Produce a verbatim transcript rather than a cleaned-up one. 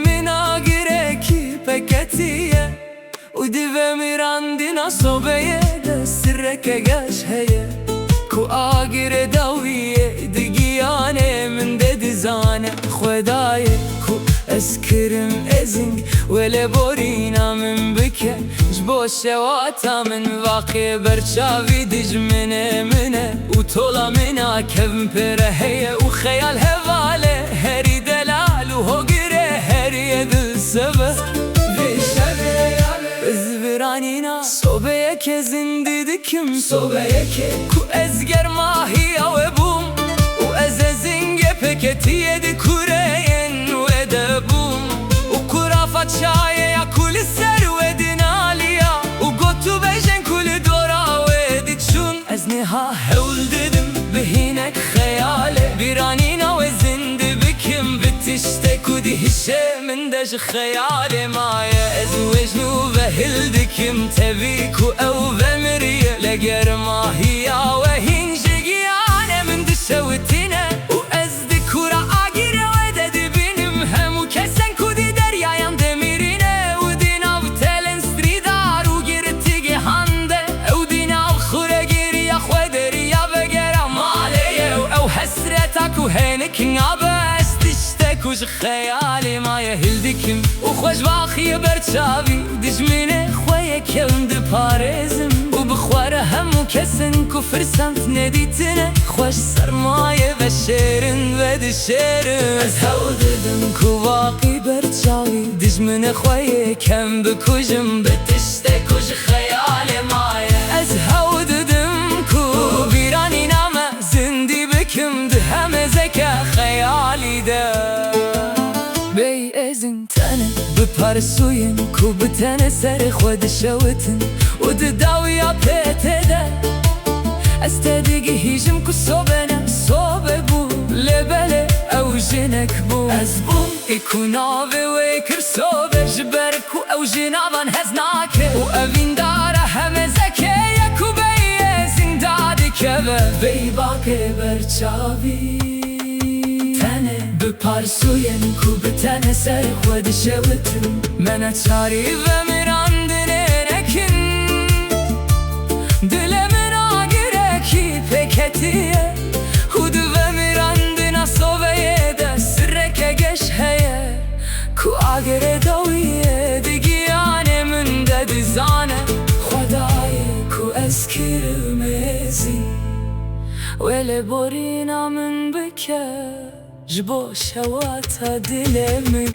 Min agirekî peketiye û di vemirandina sobeyê de sirreke geş heye ku agirê dawiyê di giyanê min de dizane Xwedayê ku ez kirim êzing, wê lêborîna min bike. Ji bo şewata min vaqê berçavî dijminê min e û tola min a kevn pê re heye û xeyal hevalê herî delal û hogirê herî yê dilsev e. Vê şevê ez viranîna sobeyeke zindî dikim, sobeyeke ku ez germahiya wê bûm û ez êzingê peketiyê di kureyên wê de bûm û qurafa çayeya ku li ser wê dinaliya û gotûbêjên ku li dora wê diçûn. Ez niha hewl didim bi hinek xeyalê bîranîna wê zindî bikim, bi tiştek ku di hişê min de ji xeyalê maye. Ez wê ji nû ve hil dikim, tevî ku ew vemiriye, li germahiya we hîn ji giyanê min dişewitîne û ez di kura agirê wê de dibînim hemû kesên ku di deryayan de mirîne û di nav telên strîdar û girtîgehan de ew di nav xuregiriya xwe de riya vegera malê ye û ew hesreta ku hênik nabe. Ez tiştek ku ji xeyalê maye hil dikim û xwe ji baxiyê berçavî dijminê xwe yê kevn diparêzim û bi xwe re hemû kesên ku firsend nedîtine xwe ji sermayê veşêrin, vedişêrin. Ez hewl didim ku vaqî berçavî dijminê xwe yê kevn bikujim, bi tiştek ku ji xeyalê maye. Ez hewl didim ku bîranîna me zindî bikim di hemezeke xeyalî de. Bey êzing, tenê bi parsûyên ku bi tenê serê xwe dişewitin û di dawiya pê tê de. Ez te digihîjim ku sobe ne sobe bû, lê belê ew jinek bû. Ez bûm ê ku navê wê kir sobe, ji ber ku ew ji navan hez nake û evîndara hemezekê ye ku bey êzing dadikeve. Vey baqê berçavî tenê bi parsûyên ku bi tenê ser xwe dişewitin. Me neçarî vemirandinê nekin. Dilê min agirekî pê ketiye û di vemirandina sobeyê de sirreke geş heye ku agirê dawiyê di giyanê min de dizane. Xwedayê ku ez kirim êzî, wê lêborîna min bike. Ji bo şewata dilê min.